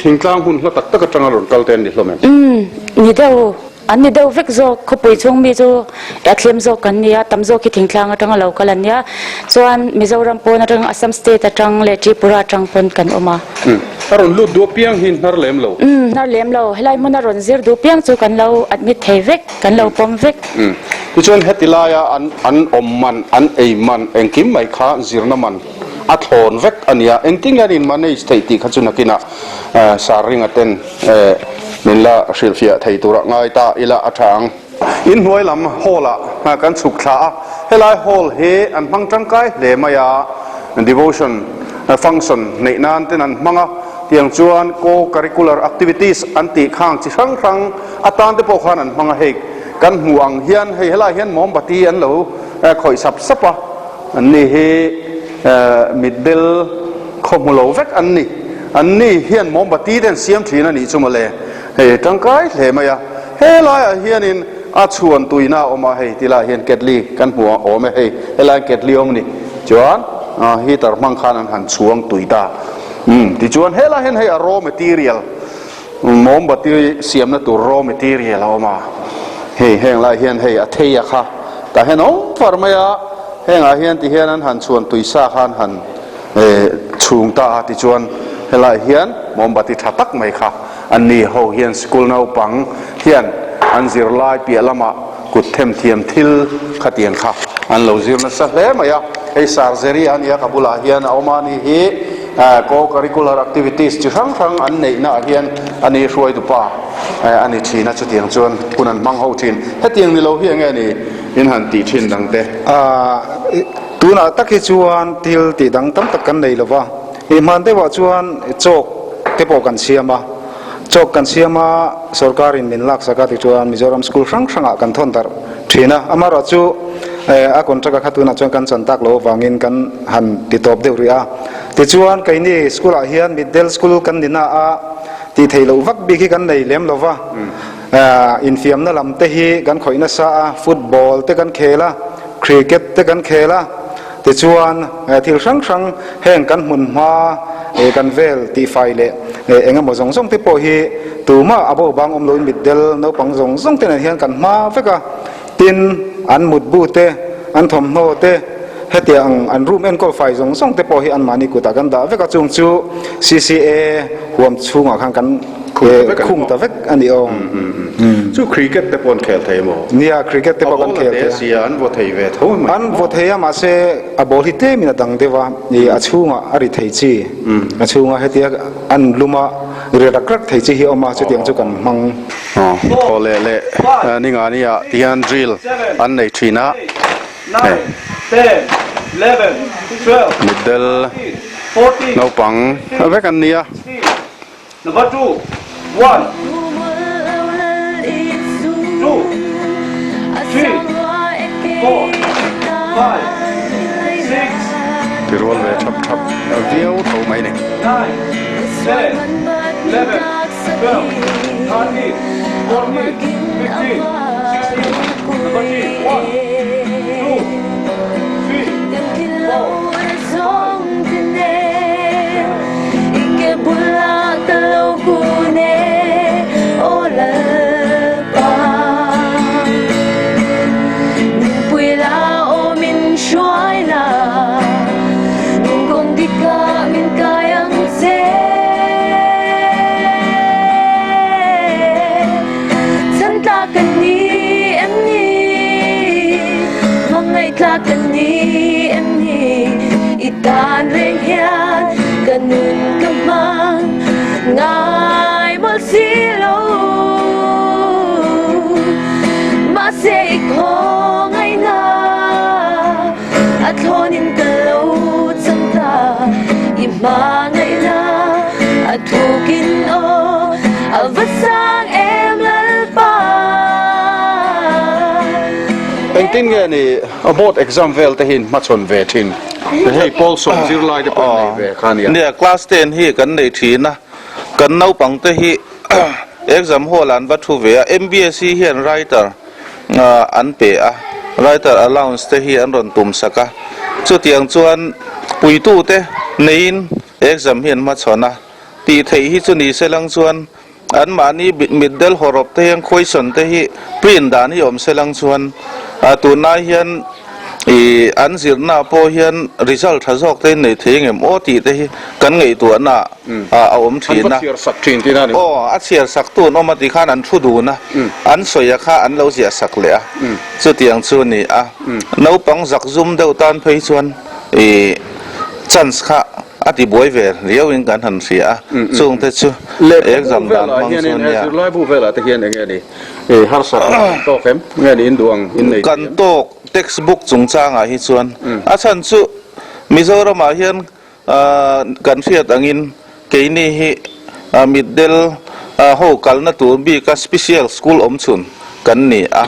thingtlang hun hla tak tak atanga rawn kal te an ni hlawm em? Umm, ni deuh, an ni deuh vek zawk. Khawpui chhung mi chu a thlem zawk kan ni a, tam zawk hi thingtlang atanga lo kal an nia. Chuan Mizoram pawn atang, Assam state atang leh Tripura atang pawn kan awm a. Umm, a rawn lut duh apiang hi hnar lem lo? Umm, hnar lem lo. Helai hmuna rawn zir duh piang chu kan lo admit thei vek. Kan lo pawm vek. Umm. Tichuan heti laia an an awm man, an ei man, engkim mai kha zirna man a thlawn vek a nia. Engtin nge an in manage theih tih kha chu nakinah Sir Ringa ten min la hrilhfiah thei turah ngai ta ila a tha ang. Inhnuai lam hall ah kan chhuk thla a, helai hall hi an hmang tangkai hle mai a, devotion function neih nan ten an hmang a, tiang chuan co-curricular activities an tih khang chi hrang hrang Atan te pawh khan an hmang a, hei kan hmuh ang hian hei helaiah hian mawmbati an lo khawih sap sap a, an ni hi mitdel khaw hmu lo vek an ni, an ni hian mawmbati te an siam thin a nih chu mawle, hei tangkai hle mai a, helaiah hianin a chhuan tuina a awm a, hei tilaiah hian ketli kan hmuh a awm e, hei helaiah ketli a awm a ni, chuan heater hmang khan an han chhuang tui ta, tichuan helaiah hian hei a raw material. Mawmbati siamna tur raw material a awm a, hei heng lai hian hei a thei a kha tah hian a awm far mai a, hengah hian ti hian an han chhuan tui sa kha an han chhung ta a tichuan helaiah hian mawmbati tha tak mai kha an ni ho hian sikul naupang hian an zirlai piah lamah kut themthiam thil khatiang kha an lo zir nasa hle mai a, hei surgery a nia ka bulah hian a awm a ni hi co-curricular activities chi hrang hrang an neihna ah hian a ni hruaitupa a ni thin a chutiang chuan hun an hmang ho thin hetiang ni lo hi enge ni in han tih thin dang te. Tunah tak hi chuan thil tih dang tam tak kan nei lo va, i hman deuhah chuan chalk te pawh kan siam a, chalk kan siam a sorkarin min laksak a tichuan Mizoram school hrang hrangah kan thawn darh thin a, amaherawhchu a contract a kha tunah chuan kan chan tak loh avangin kan han ti tawp deuh rih a, tichuan keini school ah hian Mitdel school kan ni na a tih theih loh vak bik hi kan nei lem lo va, Infiamna lam te hi kan khawih nasa a, football te kan khel a, cricket te kan khel a, tichuan thil hrang hrang heng kan hmun hma kan vel tihfai leh eng emaw zawng zawng te pawh hi tumah a bo bang awm loin mitdel naupang zawng zawng te nen hian kan hma vek a, tin an mutbu te, an thawmhnaw te, hetiang an room enkawl fai zawng zawng te pawh hi anmahni kutah kan dah vek a, chung chu CCA huam chhungah khan kan Khung ta vek a ni aw. Chu cricket te pawh an khel thei maw? Nia, cricket te pawh kan khel thei a. A ball a te sia, an vaw thei ve tho mai. An vaw thei a, mahse a ball hi tlemin a dang deuh a, ih a chhungah a ri thei chi, a chhunga hetia an lum a ri rak rak thei chi hi a awm a, chutiang chu kan hmang. Thaw leh leh ningani ah ti hian drill an nei thin a, hei mitdel naupang vek an ni a. Number 2, 1, 2, 3, 4, 5, 6, Ti rual ve thap thap viau tho mai ni. 9, 10, 11, 12, 13, 14, 15, 16, Number 3, 1, 2, 3, 4, I tan reng hian ka nun ka hmang ngai mawlh si lo Mahse i khawngaihna a thlawnin ka lo chang ta I hmangaihna a thukin aw a va sang em Lalpa. Engtin nge ni A board exam vel te hi in hmachhawn ve thin. Hei pawl sawm zirlai te pawh an nei ve kha nia. Nia, class ten hi kan nei thin a, kan naupang te hi exam hall ah an va thu ve a, MBSE hian writer an pe a, writer allowance te hi an rawn tum sak a, chutiang chuan puitu te neiin exam hi an hmachhawn a, tih theih hi chu ni se lang chuan Anmahni mitdel hawrawp te hian question te hi print dan hi awm se lang chuan tunlai hian ih an zirna pawh hian result tha zawk te in nei thei ngem aw tih te hi kan ngaihtuahna ah a awm thin a. An va chhiar sak thin tih na ni. Aw a chhiar sak tu an awm a ti khan an thu dun a, an sawi a kha an lo ziah sak leh a, chutiang chu a ni a. Naupang zak zum deuh tan phei chuan ih chance kha A ti buai ve riau in kan han hria a, chung te chu exam dan hmang chu nia. Zirlaibu velah te hian enge ni harsat kan tawk em? Nge ni in duh ang in nei Kan tawk textbook chungchangah hi chuan a chhan chu Mizoramah hian kan hriat angin keini hi mitdel ho kalna tur bika special school awm chhun kan ni a,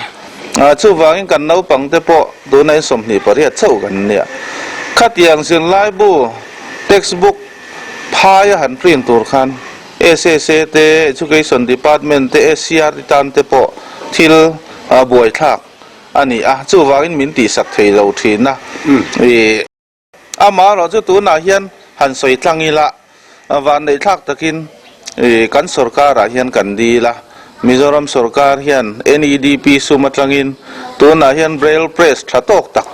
chuvangin kan naupang te pawh tuna in 28 chauh kan nia. Khatiang zirlaibu, textbook, phaia han print tur khan SSA te, Education Department te, SCR te tan te pawh thil buaithlak a ni a, chuvangin min tihsak thei lo thin a. Amaherawhchu tunah hian han sawi tlang ila, vanneihthlak takin. Kan sorkarah hian kan dil a, Mizoram sorkar hian NEDP sum atangin tunah hian Braille Press tha tawk tak,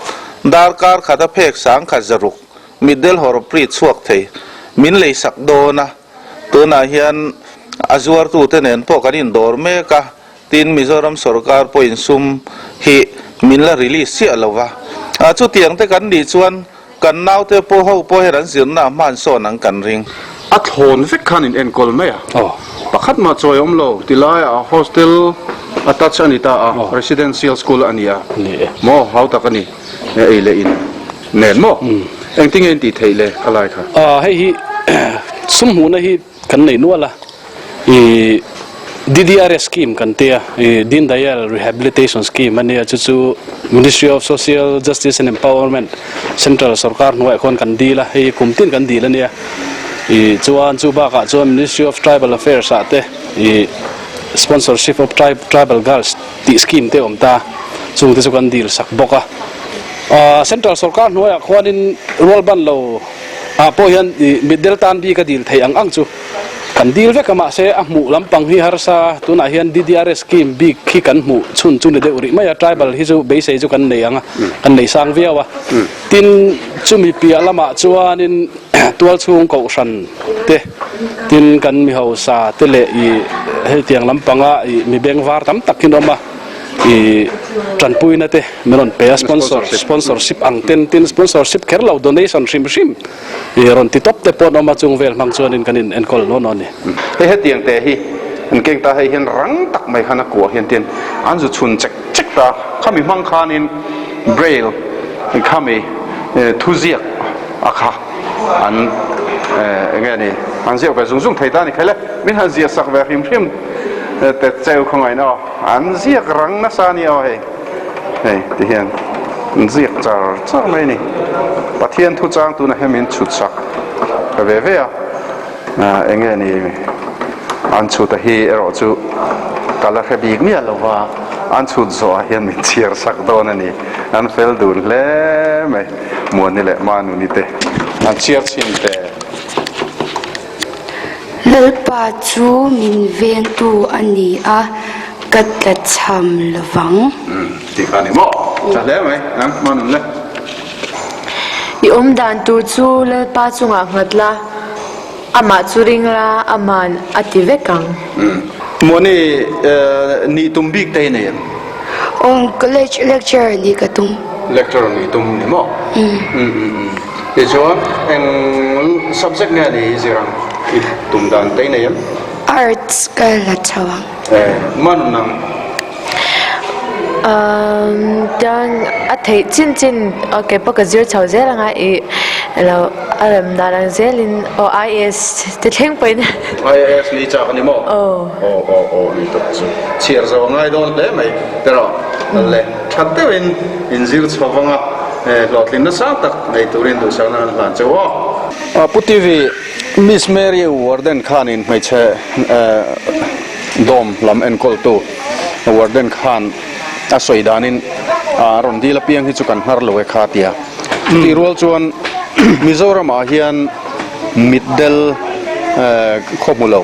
darkar khata phek sangkhat zaruk, mitdel hawrawpri chhuak thei min leisak dawn a, tunah hian a zuartute nen pawh kan indawr mek a, tin Mizoram sorkar pawhin sum hi min la release chiah lo va, chutiang te kan nih chuan Kan naute pawh ho pawh hian an zirna a hman sawn ang kan ring. A thlawn vek khan in enkawl mai a. Pakhat mah chawi awm lo ti laiah hostel attach a ni ta a, residential school a ni a. Maw hau tak a ni ei leh in nen maw? Engtinge in tih theih le kha lai kha? Hei hi sum hmuhna hi Kan nei nual a, i DDRS scheme kan ti a, i Deen Dayal Rehabilitation Scheme a nia, chu chu Ministry of Social Justice and Empowerment, Central sorkar hnuaiah khawn kan dil a, hei kum tin kan dil a nia. I chuan chu bakah chuan Ministry of Tribal Affairs ah te i Sponsorship of Tribal Girls tih scheme te a awm ta, chung te chu kan dil sak bawk a. Central sorkar hnuaiah khuanin rualban lo Ah pawh hian i mitdel tan bik a dil theih ang ang chu kan dil vek a, mahse a hmuh lampang hi harsa, tunah hian DDRS scheme bik hi kan hmuh chhun chu ni deuh rih mai a, tribal hi chu beisei chu kan nei ang a, kan nei sang viau a, tin chumi piah lamah chuanin tualchhung kohhran te, tin kan mi hausa te leh i hetiang lampanga i mi bengvar tam tak hi an awm a. I tanpuina te min rawn pe a, sponsor sponsorship ang ten tin sponsorship kher lo donation hrim hrim i rawn ti tawp te pawh an awm a, chung vel hmang chuanin kan in enkawl nual nual a ni. Hei hetiang te hi an keng ta, hei hian rang tak mai khan a kuah hian tin an zu chhun chek chek ta, khami hmang khanin braille khami thuziak a kha an enge ni an ziak ve zung zung thei ta a ni khaile min han ziah sak ve hrim hrim te cheu khawngaih aw. An ziak rang nasa a ni aw hei, hei ti hian an ziak char char mai a ni. Pathian thu chang tunah hian min chhut sak ta ve ve a, eng nge ni an chhut a hi erawh chu ka la hre bik miah lo va, an chhut zawhah hian min chhiar sak dawn a ni. An fel dun hle mai, Muani leh Manuni te an chhiar chhin te. Lalpa chu min vengtu a ni a, ka tlachham lovang. Umm, tih kha a ni maw? Tha hle mai, nang hma nun le. I awm dan tur chu Lalpa chungah nghat la, amah chu ring la, aman a ti vek ang. Umm, Muani nih tum bik te i nei em? Awm, college lecturer nih ka tum. Lecturer nih tum ni maw? Umm, umm, umm. Tichuan, eng subject nge ni i zir ang? I tum dan te i nei em? Arts ka la chho ang. Eh, man nang. Umm, chuan a theih chin chin okay pawh ka zir chho zel anga i lo a rem dan ang zelin aw IAS te thleng pawhin. IAS ni chak a ni maw? Aw. Aw aw aw ni tawp chu. Chhiar zo a ngai dawn hle mai tiraw? Le that deuhin inzir chho vang a. Hlawhtlin nasa tak nei turin duhsakna an hlan cheu aw. Pu TV, Miss Mary Warden khanin hmeichhe dawm lam enkawltu Warden khan a sawi danin a rawn dil apiang hi chu kan hnar lo e kha tia. Chutih rual chuan Mizoramah hian mitdel khaw hmu lo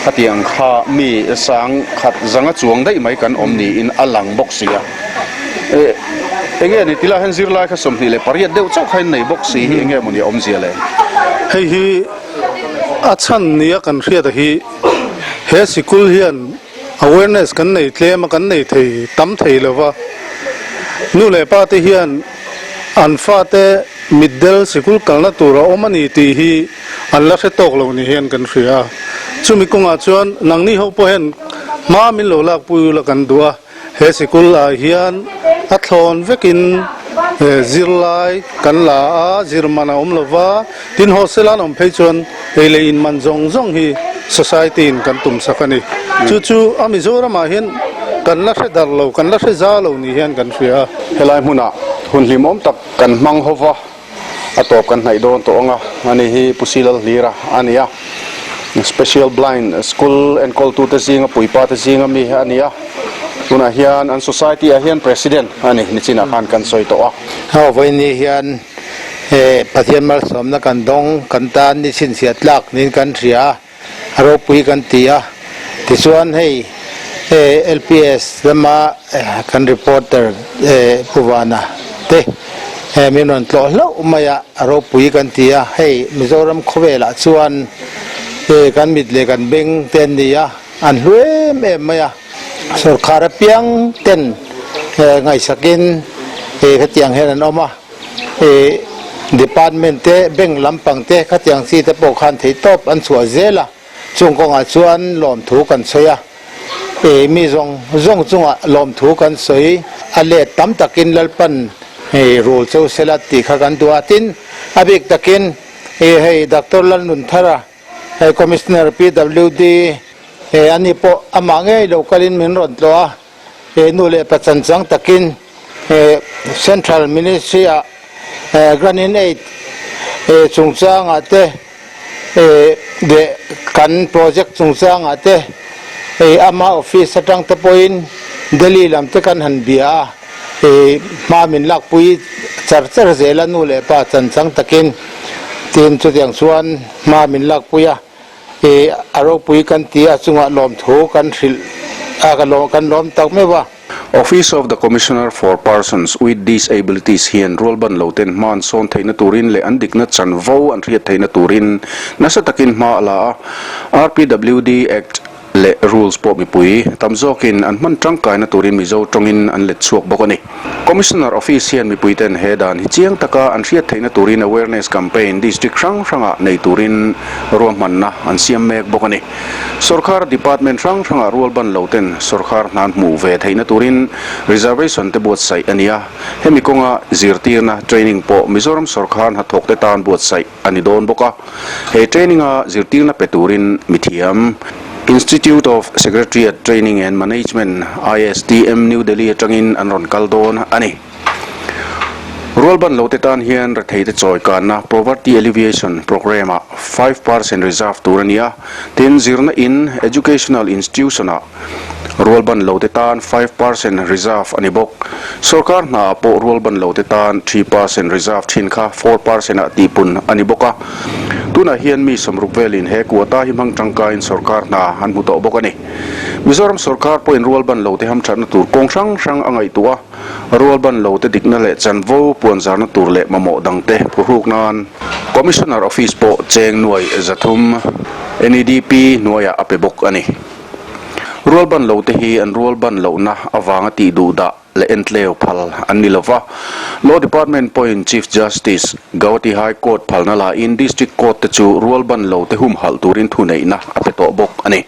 khatiang kha mi sang khat zanga chuang daih mai kan awm niin a lang bawk si a. Enge ni tilai hian zirlai kha 28 deuh chauh kha in nei bawk si hi enge mawni a awmzia le? Hei hi a chhan nia kan hriat a hi he sikul hian awareness kan nei tlem a kan nei thei tam thei lo va, nu leh pa te hian an fate mitdel sikul kalna tur a awm a ni tih hi an la hre tawk lo ni hian kan hria a, chumi kawngah chuan nangni ho pawh hian hma min lo lakpui ula kan duh a. He sikul ah hian a thlawn vekin zirlai kan la a, zir man a awm lo va, tin hostel an awm phei chuan ei leh in man zawng zawng hi society in kan tum sak a ni. Chu chu a Mizoram ah hian kan la hre dar lo, kan la hre za lo ni hian kan hria a. Helai hmunah hun hlimawm tak kan hmang ho va. A tawp kan hnaih dawn tawh ang a, ani hi Pu Silal Hlira a ni a, Special Blind School enkawltute zinga puipate zinga mi a ni a, tunah hian an society ah hian President a ni, nichinah khan kan sawi tawh a. Aw vawiin hian Pathian malsawmna kan dawng, kan tan ni chhinchhiah tlak niin kan hria a. a ropui kan ti a, tichuan hei LPS lama kan reporter Pu Vana te min rawn tlawh hlauh mai a, a ropui kan ti a, hei Mizoram khawvelah chuan kan mit leh kan beng te an ni a, an hlu em em mai a, sorkar apiang ten ngaihsakin hetiang hian an awm a. Ih department te bank lampang te khatiang chi te pawh khan theih tawp an chhuah zel a, chung kawngah chuan lawmthu kan sawi a, ih mi zawng zawng chungah lawmthu kan sawi a let tam takin Lalpan ih rul cheu sela tih kha kan duh a, tin a bik takin ih hei Doctor Lalnunthara hei Commissioner PWD ih ani pawh amah ngei lo kalin min rawn tlawh a. He nu leh pa chanchang takin he Central Ministry ah Grant in Aid chungchangah te leh kan project chungchangah te ama office atang te pawhin Delhi lam te kan han bia a, hma min lakpui char char zel a nu leh pa chanchang takin tin chutiang chuan hma min lakpui a. I a ropui kan ti a chungah lawmthu kan hrilh a ka lawm kan lawm tak meuh a. Office of the Commissioner for Persons with Disabilities hian rualban lo ten hma an sawn theihna turin leh an dikna chanvo an hriat theihna turin nasa takin hma a la a. RPWD Act leh Rules pawh mipui tam zawkin an hman tangkaina turin Mizo tawngin an let chhuak bawk a ni. Commissioner Office hian mipuiten he dan hi chiang taka an hriat theihna turin awareness campaign district hrang hrangah nei turin ruahmanna an siam mek bawk a ni. Sorkar department hrang hrangah rualban lo ten sorkar hna an hmuh ve theihna turin reservation te buatsaih a ni a, hemi kawnga zirtirna training pawh Mizoram sorkar hnathawk te tan buatsaih a ni dawn bawk a. He training-a zirtirna pe turin mithiam, Institute of Secretariat Training and Management, ISTM, New Delhi atangin an rawn kal dawn a ni. Rualban lote tan hian retheite chawikanna, Poverty Alleviation Programme-ah 5% reserve tur a ni a, tin zirna in, Educational Institution-ah, Rualban lote tan 5% reserve a ni bawk. Sorkar hnaah pawh rualban lote tan 3% reserve thin kha 4% ah tihpun a ni bawk a. Tunah hian mi sawmruk velin he quota hi hmang tangkaiin sorkar hna an hmu tawh bawk a ni. Mizoram sorkar pawhin rualban lote hamthatna tur kawng hrang hrang a ngaihtuah a, rualban lote dikna leh chanvo puanzarna tur leh mamawh dangte phuhruk nan Commissioner Office pawh cheng nuai 300 NEDP hnuaiah a pe bawk a ni. Rualban lote hi an rualban lohna avanga tih duh dah leh entleu phal an ni lova. Law Department pawhin Chief Justice, Gauhati High Court phalna lain District Court te chu rualban lote humhalh turin thuneihna a pe tawh bawk a ni.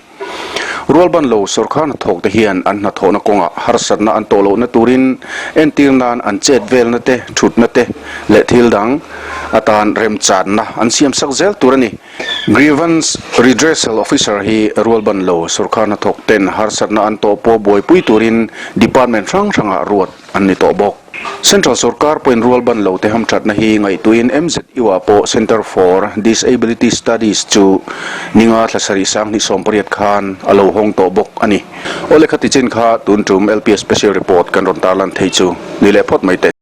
Rualban lo sawrkar hnathawkte hian an hnathawhna kawngah harsatna an tawh lohna turin entir nan an chet velna te, thutna te leh thil dang atan remchanna an siamsak zel tur a ni. Grievance Redressal Officer hi rualban lo sorkar hnathawk ten harsatna an tawh pawh buaipui turin department hrang hrangah ruat an ni tawh bawk. Central sorkar pawhin rualban lo te hamthatna hi ngaihtuahin MZU ah pawh Centre for Disability Studies chu ninga thla sarih 2018 khan a lo hawng tawh bawk a ni. Aw lehkha tichin kha tun tum LPS Special Report kan rawn tarlan thei chu ni leh phawt mai te.